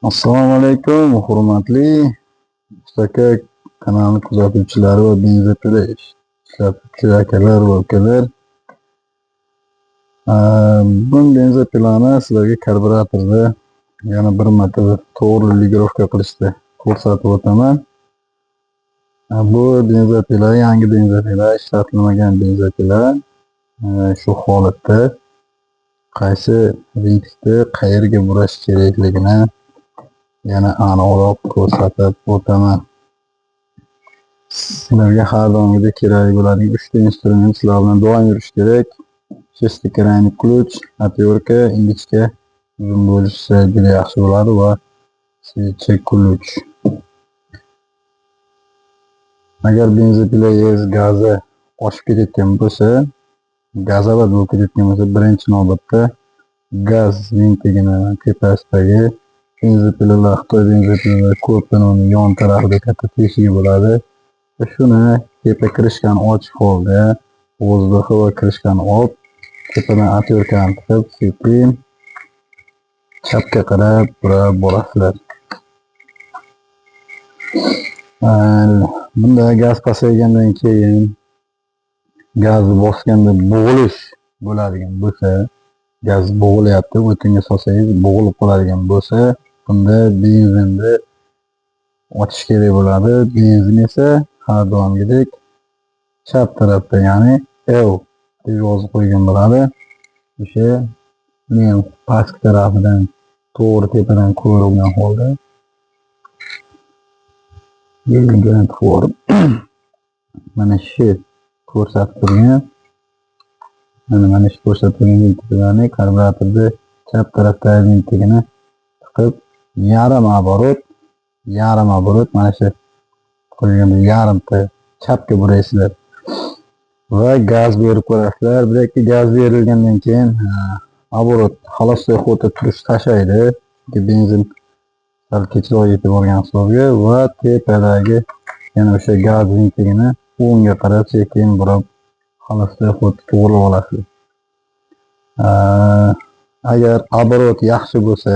Assalomu alaykum, hurmatli Mustaka kanali kuzatuvchilari va benzopila ishlatuvchi akalar va ukalar. Bugun benzopilani sizlarga karburatorda yana bir marta to'g'ri регулировка qilishni ko'rsatib o'taman. Bu benzopila yangi benzopila, ishlatilmagan benzopila. Shu holatda qaysi vintikni qayerga burash kerakligini yana aniqroq ko'rsatib o'taman. Sizlarga har doimgidek kerakli bo'ladigan uchta instrument sizlar bilan doim yurishi kerak. Шестигранный ключ, отвертка, ingichka, uzun bo'lishi juda yaxshi bo'ladi va свеча ключ. Agar benzopilangiz gazi oshib ketayotgan bo'lsa, газовать bo'lib ketayotgan bo'lsa, birinchi navbatda gaz vintigini tepasidagi, benzopilalar, Xitoy benzopilalari ko'pini uni yon tarafida katta teshigi bo'ladi. Va shuni tepa крышка ni ochiq holda, воздух i va крышка ni olib, tepadan отвертка ni tiqib, sekin chapga qarab burab borasizlar. Bunda gaz pasaygandan keyin gazni bosganda bo'g'ilish bo'ladigan bo'lsa, gaz bo'g'ilyapti, o'tinga solsangiz bo'g'ilib qoladigan bo'lsa, bunda benzinni ochish kerak bo'ladi. Benzin esa har doimgidek chap tarafda, ya'ni L deb yozib qo'ygan bo'ladi. O'sha uni ham pastki tarafidan to'g'ri tepadan ko'ringan holda belgini tiqib yuborib, mana shu ko'rsatib turgan, mana shu ko'rsatib turgan vintiklarni, karburatorni chap tarafdagi vintigini tiqib, yarim оборот, yarim оборот, mana shu qo'yganda yarimta chapga buraysizlar va gaz berib ko'rasizlar. Bir ikki gaz berilgandan keyin оборот, холостой ход da turish tashlaydi, chunki benzin sal kechroq yetib borgan hisobiga, va tepadagi yana o'sha gaz vintigini o'ngga qarab sekin burab, холостой ход ni to'g'rilab olasiz. Agar оборот yaxshi bo'lsa,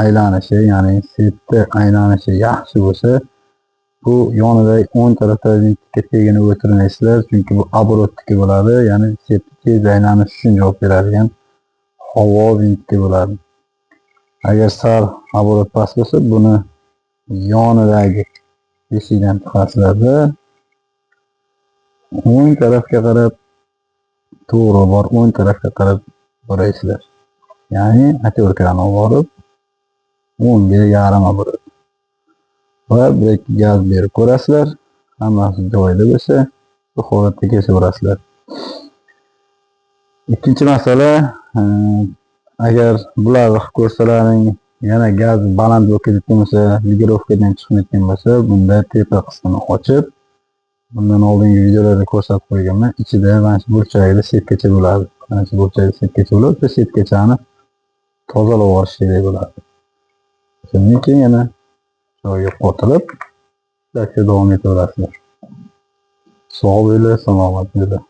aylanishi, ya'ni цепь ni aylanishi yaxshi bo'lsa, bu yonidagi o'ng tarafdagi vintikka tegini o'tirmaysizlar, chunki bu оборот niki bo'ladi, ya'ni цепь tez aylanishi uchun javob beradigan havo vintiki bo'ladi. Agar sal оборот past bo'lsa, buni yonidagi teshikdan tiqasizlarda, o'ng tarafga qarab, to'g'ri bor, o'ng tarafga qarab boraysizlar. Ya'ni отвертка ni olib borib, o'ngga yarim оборот va bir ikki gaz berib ko'rasizlar. Hammasi joyida bo'lsa, bu holatda kesaverasizlar. Ikkinchi masala, agar bularni qilib ko'rsalaring, yana gaz baland bo'lib ketayotgan bo'lsa, регулировка dan chiqmayotgan bo'lsa, bunda tepa qismini ochib, bundan oldingi videolarda ko'rsatib qo'yganman, ichida mana shu burchagida сетка cha bo'ladi. Mana shu burchagida сетка cha bo'ladi, o'sha сетка chani tozalab yuborish kerak bo'ladi. Shundan keyin yana joyiga qotilib, ishlatishda davom etaverasizlar. Sog' bo'linglar, salomat bo'linglar.